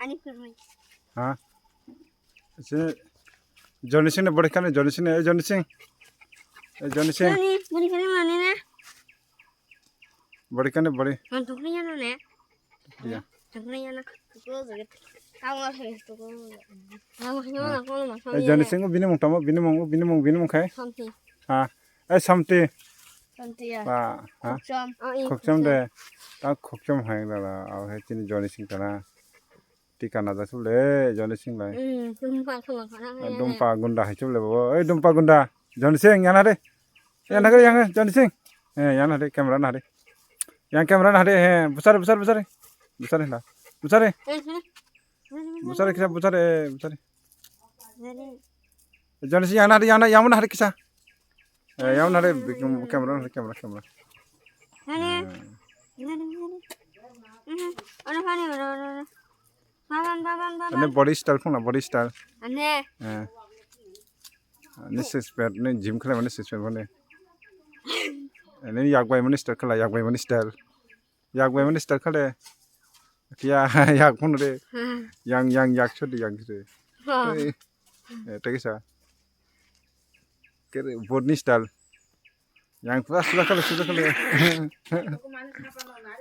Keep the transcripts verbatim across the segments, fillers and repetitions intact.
Ani phirmai. Ha? Se Johnny Singh ni body khani, Johnny Singh ni, eh, Johnny Singh. Eh, Johnny Singh. Nani, body khani mane na? Body khani, body. Man tukri ya no ne? Ya. Tukri ya na. Tukri ya na. Kamu harus tukri. Kamu harus tukri. Eh, Johnny Singh, bini mung tamo, bini mung, bini mung, bini mung khai. Something. Ha. Eh, Samti. Samti ya. Ba, ha? Khokchom. Oh, iya, Khokchom khokchom. De. Ta Khokchom hai la la, au hai chini Johnny Singh kana. Tika na da sule, Johnny Singh lai. Hmm, dumpa khoma khana. Ah, hai dumpa gunda hai sule bo. Oi, dumpa gunda. Johnny Singh, yana de. Yana de, yana, Johnny Singh. Eh, yana de, camera na de. Yang camera na de, he, busare, busare, busare. Busare na. Busare. Eh, eh. Busare, kisa, busare, busare. Busare. Johnny Singh, yana de, yana, yana na de, kisa. Eh, yang nare, camera, camera, camera. Nani? Eh. Nani, nani? Mhm. Ono, ono, ono, ono, ono. Baban, baban, baban. Ane body style phone, body style. Ane. Eh. Ane six pack, ne gym khlai mane six pack mane. Ane yak bai mane style khlai, yak bai mane style. Yak bai mani start khale. Kiya yak phone re. Hmm. Yang, yang yak chodi yang re. Ha. Oi. Eh, tagi sa. Kere botni style. Yang pura sudah khale, sudah khale.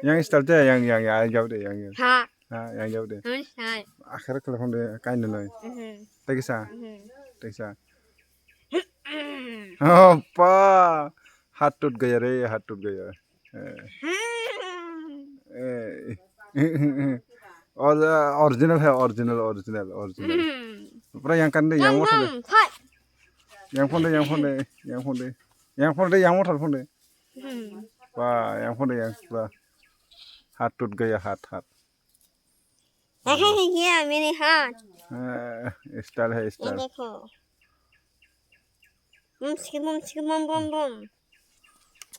Yang style te yang, yang, yang jawab de yang, yang. Ha. Ha, yang jawab de. Hmm, hai. Akhir khale phone de kain noi. Mhm. Tagi sa. Mhm. Tagi sa. Opa. Hat tut gaya re, hat tut gaya. Eh. Eh. Or-, original hai, original, original, original. Pura yang kan de, yang motor de. Yang phone de, yang phone de, yang phone de. Yang phone de, yang motor phone de. Wah, yang phone de, yang pura. Hat tut gaya, hat, hat. Hai, hai, hai, hai, mini hat. Eh, style hai, style. Ye dekho. Bum, chiki, bum, chiki, bum, bum, bum.